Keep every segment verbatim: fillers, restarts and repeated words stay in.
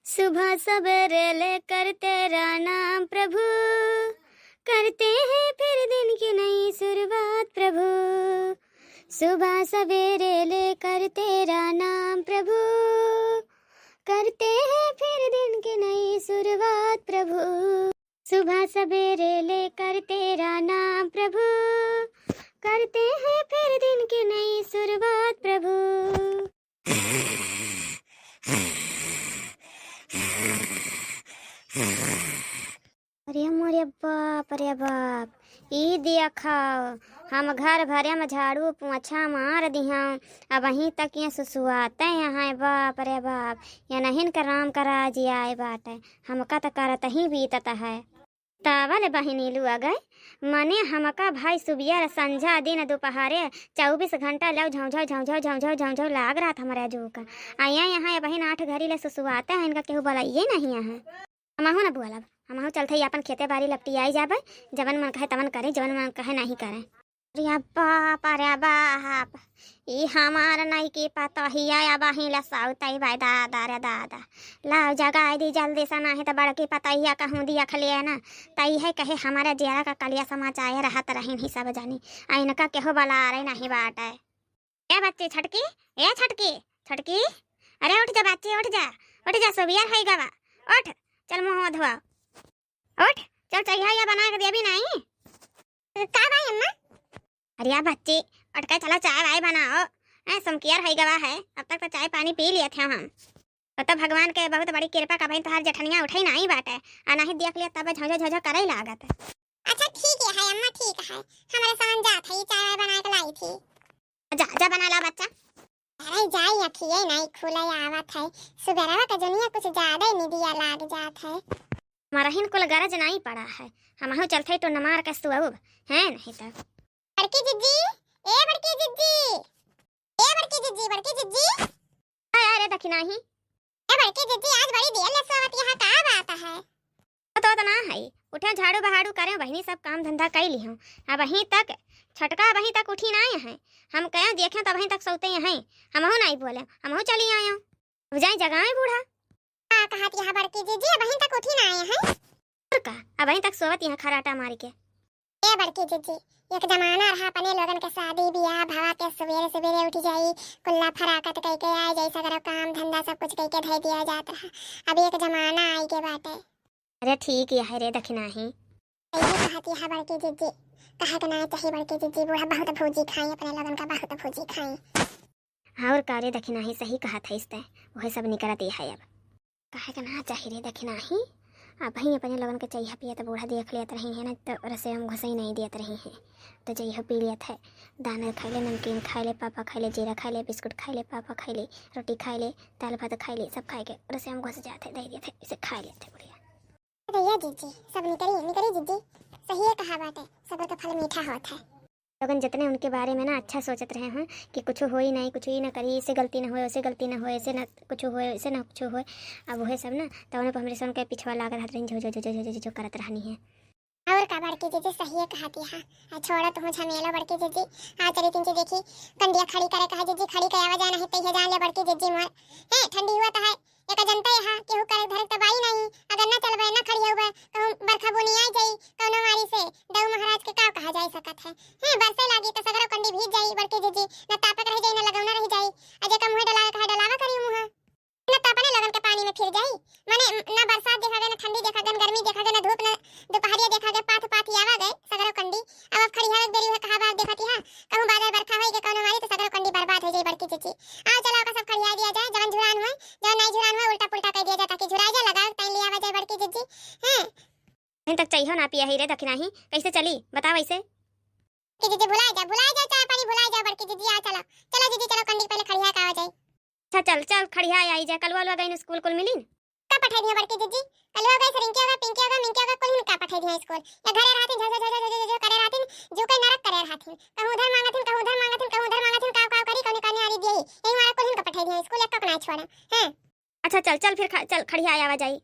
सुबह सवेरे लेकर तेरा नाम प्रभु, करते हैं फिर दिन की नई शुरुआत प्रभु। सुबह सवेरे लेकर तेरा नाम प्रभु, करते हैं फिर दिन की नई शुरुआत प्रभु। सुबह सवेरे लेकर तेरा नाम प्रभु, करते हैं फिर दिन की नई शुरुआत प्रभु। अरे मोरे बाप रे बाप, ई देखो, हम घर भरे में झाड़ू पोछा मार दिहौं, अबहीं तक ये सुसुआते हैं, बाप रे बाप, ये नहीं के राम का राज आए बाटे, हमका त करत ही बीतत है। तावल बहिनी लुआ गए, मने हमका भाई सुबियर संझा दिन दुपहरे चउबीस घंटा लव झौझौ झौझौ झौझौ झौझौ लाग रहत हमरा जूका। आ ये यहाँ ये बहिन आठ घड़ी ले सुसुआते हैं, इनका केहू बोलाइए नहीं है। हमहू न बोलब, हमहू चलते ही अपन खेते बारी लपटियाई जाबे, जवन मन कहे तवन करे, जवन मन कहे नहीं करे। अरे बाप, अरे बाप, ई हमार नइकी पतोहिया अबहीं ले सउतई बाय दादा रे दादा। लाओ जगाई दी जल्दी से, नाहीं त बड़की पतोहिया कहूँ दियख लिए ना, त इहे कहे हमारे जियरा का कलिया समाचाए रहत रहिन ही सब जनी। आ इनका केहू बलारे नहीं बाटे। ए बच्ची छोटकी, ए छोटकी, छोटकी, अरे उठ जा बच्ची, उठ जा, उठ जा, सुबियर होई गवा, उठ, चल मुँह धोआ, उठ, चल चइहा या बना के देबी नहीं। का भाई अम्मा? अरे या बच्ची, उठ के चला चाय वाय बनाओ, ए, सुमकियर होई गवा है, अब तक तो चाय पानी पी लिए थे हम। तो, तो भगवान के बहुत बड़ी कृपा का भाई तोहार जेठनिया उठे नहीं बाटे, आ नहीं देख लिया तब झोझो झोझो करे लागत। अच्छा ठीक है अम्मा, ठीक है, हमारे सामान जात है, चाय वाय बना के लाई थी। जा, जा बना ला बच्चा। अरे जाई, अखिए नहीं खुले आवत है, सुबेरवा के दुनिया कुछ ज्यादा ही निदिया लाग जात है। मरहिन कुल गरज नहीं पड़ा है, हमहू चलते टुन्न मार के सुअब, हैं नहीं तो। बड़की जिज्जी, ए बड़की जिज्जी, ए बड़की जिज्जी, बड़की जिज्जी। अरे, अरे दखिनाही। ए बड़की जिज्जी, आज बड़ी देर ले सोवत यहाँ का बात है? तो, तो ना है, उठे झाड़ू बहाड़ू करे बहिनी, सब काम धंधा कई लिहूँ। अबहीं तक छोटका अबहीं तक उठी नाई है। हम कहे देखे तो अबहीं तक सोते हैं, हमहू नाई बोले, हमहू चली आयो। अब जाई जगाए बूढ़ा। का कहत यहाँ बड़की जिज्जी, अबहीं तक उठी नाई है? और का, अबहीं तक सोवत यहाँ खराटा मारी के। ए बड़की जिज्जी, एक जमाना रहा अपने लोगन के शादी बियाह भवा के सुबेरे सुबेरे उठ जाई, कुल्ला फराकत कइके आ जाई, सगरो काम धंधा सब कुछ कइके धइ दिया जात रहा। अब एक जमाना आई के बाटे। अरे ठीक है रे दखिनाही। सही कहत यहाँ बड़की जिज्जी, कहे के ना चाही बड़की जिज्जी, बूढ़ा बहुत भूजी खाई, अपने लोगन का बहुत भूजी खाई। और का रे दखिनाही, सही कहत है इस तय, वह सब निकलत ही है अब। कहे के ना चाही रे दखिनाही, अबहीं अपने लोगन के चइहा पियत बूढ़ा देख लेत रही है ना, तो रसोई में घुसई नहीं देत रही है, तो चइहा पी लेत है। दाना खाई ले, नमकीन खाई ले, पापा खाई ले, जीरा खाई ले, बिस्कुट खाई ले, पापा खाई ले, रोटी खाई ले, दाल भात खाई ले, सब खाई के रसोई में घुस जात है, दे देत है, इसे खाई लेत है बुढ़िया। भैया जिज्जी, सब निकरी, निकरी जिज्जी, सही है कहा बाटे, सबर का फल मीठा होत है। लोगन जितने उनके बारे में ना अच्छा सोचत रहे हैं कि कुछ होई नहीं, कुछ ही ना करी, इसे गलती ना होए, उसे गलती ना होए, इसे ना कुछ होए, इसे ना कुछ होए। अब वह सब ना तो उन्हें पर हमरे सन के पिछवा लाग रहत रही, झो, झो, झो करत रहनी है। और का बड़की जिज्जी, सही है कहती है। आ छोड़ो तुम झमेलो बड़की जिज्जी, आ चली तीन देखी कंडिया खड़ी करे कहा जिज्जी, खड़ी करे आवा जाए नहीं तैहे जान ले बड़की जिज्जी मोर। है ठंडी हुआ तो है, एका जनता यहाँ केहू करे धरे त बाई नहीं, अगर ना चलबे, ना खड़ी होबे, कहूँ बरखा बुनी आ जाई, कौनो मारी से दऊ महाराज के का कहा जाई सकत है। हैं, बरसे लागी त सगरो कंडी भीज जाई, बड़की जिज्जी, ना तापक रह जाई, ना लगौना रह जाई, आ जेका मुँहे डलावे कहे डलावा करी मुँह। ना त अपने लगन के पानी में फिर जाई, माने ना बरसात देखा गए, ना ठंडी देखा गए, ना गर्मी देखा गए, ना धूप, ना दुपहरिया देखा गए, पाथ पाथ आवा गए, सगरो कंडी। अब, अब खड़ियावे के बेरी हुए कहा बार देखती हाँ, कहूँ बादल बरखा होई के कौनो मारी त सगरो कंडी बर्बाद हो जाई बड़की जिज्जी। आओ चलो ओका सब खड़िया दिया जाए, जवन झुरान हुए, जवन नहीं झुरान हुए उल्टा पुल्टा कर दिया जाए, ताकि झुरा जाए, लगाओ टाइम लिया जाए बड़की जिज्जी। हैं? अबहीं तक चइहो ना पिया है रे दखिनाही, कैसे चली बताओ ऐसे? कि जिज्जी भुला जा, भुला जा, चाय पानी भुला जा बड़की जिज्जी, आ चला, चलो जिज्जी चलो कंडी पहले खड़िया का आ जाए। अच्छा चल चल खड़िया आई जाए, कलवा लुआ गई स्कूल कुल मिली। का पठाई दिया बड़की जिज्जी? कलवा गई, रिंकी होगा, पिंकी होगा, मिंकी होगा, कुल हिन का पठाई दिया स्कूल? या घरे रहतिन, झो, झो, झो, करे रहतिन, जू के नरक करे रहतिन। कहूँ उधर मांगथिन, कहूँ उधर मांगथिन, कहूँ उधर मांगथिन, काव, काव करी, कौने, कौने आरी दिए? यही मारा कुल हिन का पठाई दिया स्कूल, एक का ना छोड़ा। हैं? अच्छा चल, चल फिर खा, चल खड़िया आवा जाई।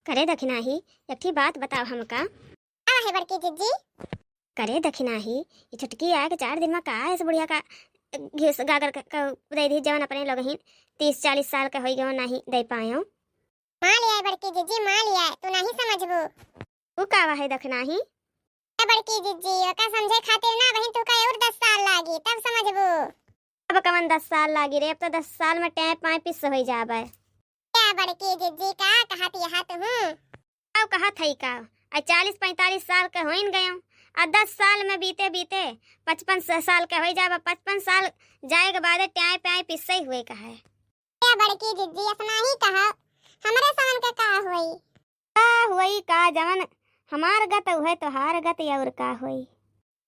करे दखिनाही, एक ठी बात बताओ हमका। का है बड़की जिज्जी? करे दखिनाही, ये छोटकी आए के चार दिन में का है इस बुढ़िया का घिस गागर का, का दे दी जवन अपने लोग ही तीस चालीस साल का होई गयो नहीं दे पायो। मान लिया बड़की जिज्जी, मान लिया, तू नहीं समझबू। तू का वहे दखिनाही? ए बड़की जिज्जी, ओका समझे खातिर ना बहिन, तू का और दस साल लागी, तब समझबू। अब कवन दस साल लागी रे, अब तो दस साल में टैं पाँय पिस होई जाबे। ए बड़की जिज्जी, का कहत यहा तू? का कहत हई का? आ चालीस पैंतालीस साल के होइन गयो, आ दस साल में बीते बीते पचपन स-, साल के होई जाबे, पचपन साल जाए के बाद टैं पाँय पिस्से हुए का है। ए बड़की जिज्जी, असना ही कहा, हमरे समन के का होई? का होई का, जवन हमार गत उहे तोहार गत, और का होई?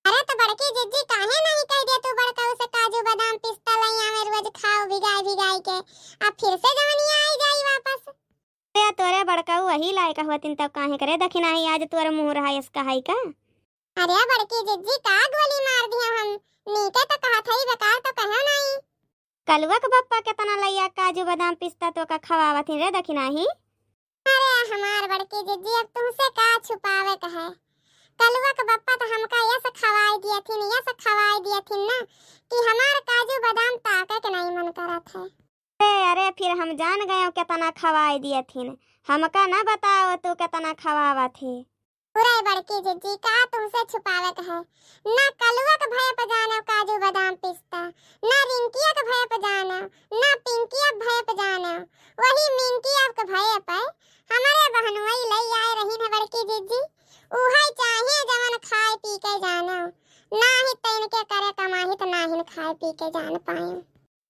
अरे तो बड़की जिज्जी, काहे नहीं कह दे तू बड़काऊ से काजू बादाम पिस्ता लई आवे, रोज खाओ भिगाई भिगाई के, अब फिर से जवनिया आई जाई वापस। अरे तोरे बड़काऊ वही लायक होतिन, तब काहे करे दखिनाही, आज तोरे मुँह रहा यस कहाई का? अरे बड़की जिज्जी, का गोली मार दिया हम, नीके तो कहत हई, बेकार तो कहो नहीं। कलुआ के बप्पा केतना लइया काजू बादाम पिस्ता तोका खवावत ही रे दखिनाही। अरे हमार बड़की जिज्जी, अब तुमसे का छुपावे के है? कलुआ के बप्पा तो हमका यस खवाई दियथिन, यस खवाई दियथिन ना कि हमार काजू बादाम ताके के नहीं मन करत है। अरे, अरे, फिर हम जान गयो केतना खवाई दियथिन, हमका ना बताओ तू केतना खवावत ही। पूरा बड़की जिज्जी, का तुमसे छुपावे के है? ना कलुआ के भय पे जानो काजू बादाम पिस्ता, ना रिंकिया के भय पे जानो, ना पिंकिया के भय पे जानो, वही मिंकिया के भय पे हमारे बहनुई लई आए रही है बड़की जिज्जी। उहे चाहे जवन खाए पी के जानो, ना ही तैन के करे कमाही तो ना ही खाए पी के जान पाए।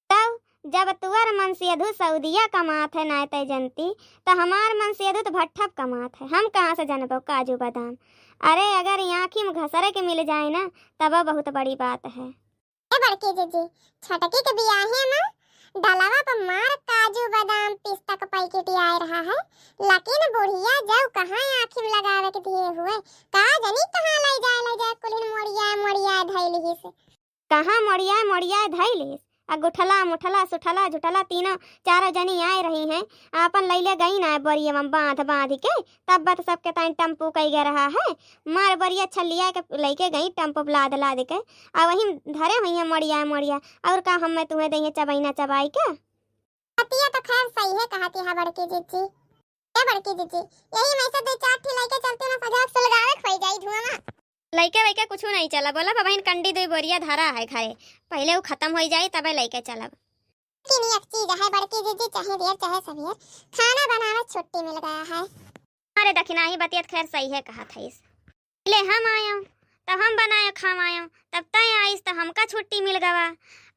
तब जब तुअर मनसेधू सऊदिया कमात है नाय तय जनती, त हमार मनसेधू त भट्ठप कमात है, हम कहाँ से जनबो काजू बादाम? अरे अगर ई आँखी में घसरे के मिल जाए ना, तब बहुत बड़ी बात है। ए बड़की जिज्जी, छोटकी के बियाहे में डलवा पर मार काजू बादाम पिस्ता के पैकेट आए रहा है, लेकिन बुढ़िया जब कहाँ आँखी में लगावे के दिए हुए, का जनी कहाँ ले जाए, ले जाए, कुलिन मोड़िया मोड़िया धैलिस। कहाँ मोड़ियाए मोड़ियाए धइलिस, आ गुठला मुठला सुठला झुठला तीनों चारों जनी आए रही हैं, आपन लैले गई ना बोरिया में बांध बांध के, तब बत सबके ताई टम्पू कई गे रहा है, मार बोरिया छलिया के लैके गई टम्पू लाद लाद के, आ वहीं धरे हुई हैं मोड़ियाए मोड़िया, और का हम मैं तुम्हें दइहे चबैना चबाई के। बतिया तो खैर सही है कहती है बड़की जिज्जी। ए बड़की जिज्जी, यही में से दो चार ठी लइके चलते ना, सजवा सुलगावे खोई जाई धुआं। लइके वइके कुछ नहीं चला, बोला बबहिन कंडी दो बोरिया धरा है घरे, पहले वो खत्म हो जाई तबे लइके चलब। लेकिन एक चीज है बड़की जिज्जी, चाहे देर चाहे सवेर, खाना बनावे छुट्टी मिल गया है। अरे दखिनाही बतियत खैर सही है कहत है इस। पहले हम आयो, तब हम बनायो खवायो, तब तय आइस तो हमका छुट्टी मिल गवा।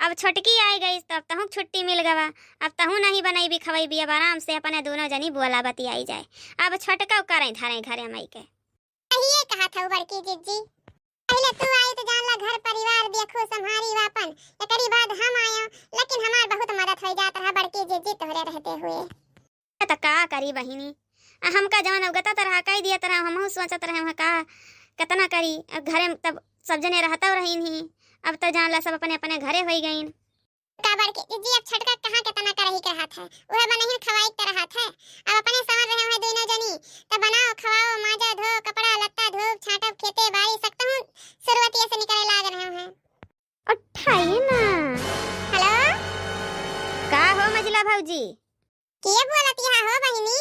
अब छोटकी आई गई तब तहूँ छुट्टी मिल गवा। अब तहूँ नहीं बनैबी खवैबी, अब आराम से अपने दोनों जनी बोला बतियाई जाए। अब छोटका करें धरें घरे माई के। सहिए कहत हऊ बड़की जिज्जी, पहले तू आई तो जान ला घर परिवार देखू संभारी वापन, एकरी बाद हम आयो, लेकिन हमार बहुत मदद हो जात रहा बड़की जिज्जी तोहरे रहते हुए। त का करी बहिनी, आ हमका जवन अवगता तरह कह दिया तरह हमहू सोचत रहे हुए का कितना करी। अब घरे में तब सब जने रहता रहीन ही, अब तो जान ला सब अपने अपने घरे होई गईन। का बड़की जिज्जी, अब छोटका कहाँ केतना करही के रहत है, उहे बनहिन खवाई के रहत है। अब अपने समझ रहे हुए दोनों जनी, तब बनाओ खवाओ, माजा धो, कपड़ा लत्ता धो, छाटब खेते बारी, सकतहूँ शुरुआतिये से निकले लाग रहे हुए। उठाई ना। हेलो। का हो मझिला भौजी? के बोलत यहाँ हो बहिनी?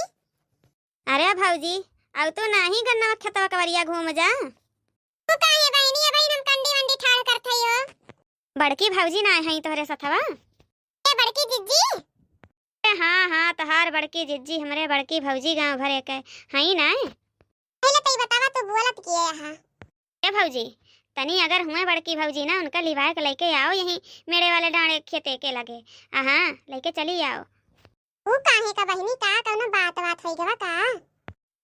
अरे भौजी, अब तू नाही गन्नवा खेतवा कवरिया घूम जा। तू काहे बहिनी, अबहिन हम कंडी वंडी ठाड़ करत हई हो। बड़की भौजी ना हई तोहरे सथवा? ए बड़की जिज्जी? ए हाँ, हाँ, तोहार बड़की जिज्जी, हमरे बड़की भौजी गाँव भरे के हई ना। पहले तो ई बतावा, तू बोलत के है यहाँ? ए भौजी, तनी अगर हुए बड़की भौजी ना, उनका लिवाए के लइके आओ यहीं मेड़े वाले डाँड़े खेते के लगे। आ हाँ, लइके चली आओ। ऊ काहे का बहिनी, का कौनो बात बात होई गवा का?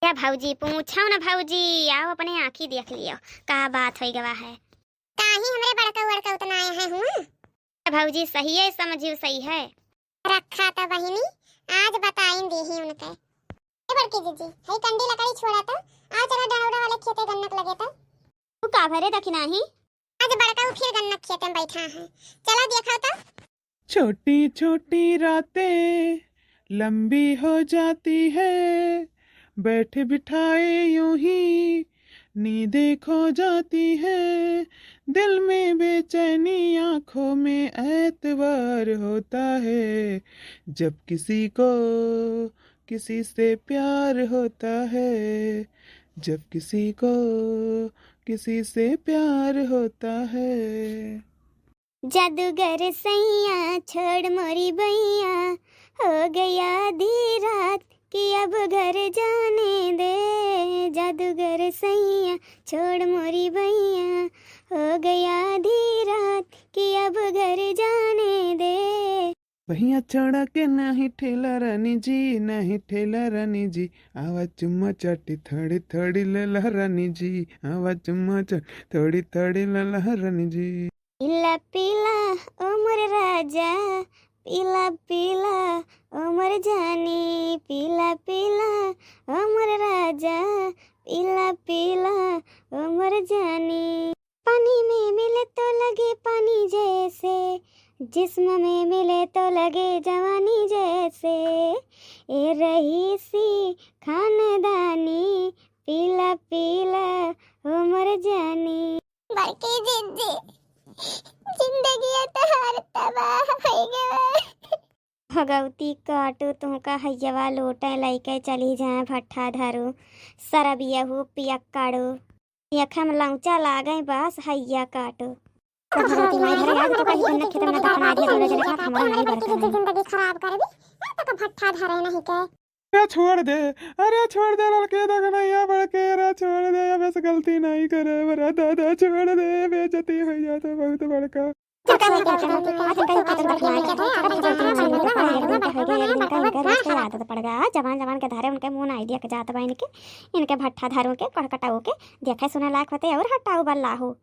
या भौजी, पूछो ना भौजी, आओ अपने आँखी देख लियो, का बात होई गवा है। काहे हमरे बड़का उड़का उतना आया है हुआ? भौजी, सही है, समझियो सही है। रखा तो बहिनी, आज बताइन देही उनके। ए बड़की जिज्जी, हई कंडी लकड़ी छोड़ा तो, आओ चला डाँड़ा वाले खेते गन्नक लगे तो। तू का भरे दखिनाही? आज बड़का उ फिर गन्नक खेते में बैठा है, चला देखा तो। छोटी छोटी रातें लंबी हो जाती है, बैठे बिठाए यूं ही नींदें खो जाती है, दिल में बेचैनी आंखों में ऐतबार होता है, जब किसी को किसी से प्यार होता है, जब किसी को किसी से प्यार होता है। जादूगर सैया छोड़ मोरी बैया, हो गया आधी रात कि अब घर जाने दे। जादूगर सैया छोड़ मोरी बैया, हो गया आधी रात कि अब घर जाने दे। बहिया छोड़ा के नाही ठेला रानी जी, नाही ठेला रानी जी, आवा चुम्मा चाटी थोड़ी थोड़ी लेला रानी जी, आवा चुम्मा चाटी थोड़ी थोड़ी लेला रानी जी। पीला पीला ओ मोर राजा, पीला पीला ओ मोर जानी, पीला पीला ओ मोर राजा, पीला पीला ओ मोर जानी। पानी में मिले तो लगे पानी जैसे, जिस्म में मिले तो लगे जवानी जैसे। ए रईसी खानदानी, पीला पीला ओ मोर जानी। बड़की जिज्जी, जिंदगी तोहार तबाह हो गवा। भगवती काटू तुहका हइयवा लूटे लइके चली जाए भट्ठा धरू, सरबियहू पियक्कड़ू। यखम लौचा लागे बस हइया काटू। भगवती माई धरे आज तो कहीं गन्ना खेत में दफना दिया दोनों जने के साथ, हमारा नहीं बरकत है। जिंदगी खराब कर दी, ना तो का भट्ठा धरे नहीं के। अरे छोड़ दे, अरे छोड़ दे ललके दगनैया बड़के, अरे छोड़ दे, अब ऐसे गलती नहीं करे, अरे दादा छोड़ दे, बेइज्जती हो जाता बहुत बड़का। जबान जबान के धरे उनके मुंह ना आइडिया के जात बा इनके, इनके भट्ठा धरू के, कड़कटाऊ के, देखे सुने लायक होते और हटाऊ बल्लाहू।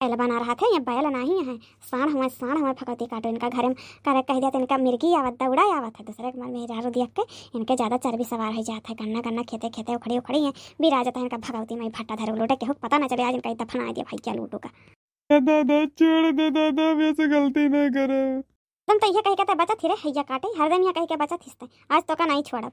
बैल बना रहा थे, ये बैल नाही है, साँढ़ हुए, साँढ़ हुए। भगवती काटो इनका घरे में करे कह दिया तो इनका मिर्गी आवत, दौड़ा आवत है। दूसरे के मर मेहरारू देख के इनके ज्यादा चर्बी सवार हो जात है। गन्ना गन्ना खेते खेते उखड़ी उखड़ी है, बिरा जाता है इनका। भगवती माई भट्ठा धरू लूटे, केहू के पता ना चले आज इनका दफना दिया भैया लूटू का। दादा छोड़ दे दादा, अब ऐसे गलती ना करे। तुम तो ये कह के ते बचत ही रे हइया काटे, हरदम ये कह के बचत हिस्ते, आज तो का नहीं छोड़ब।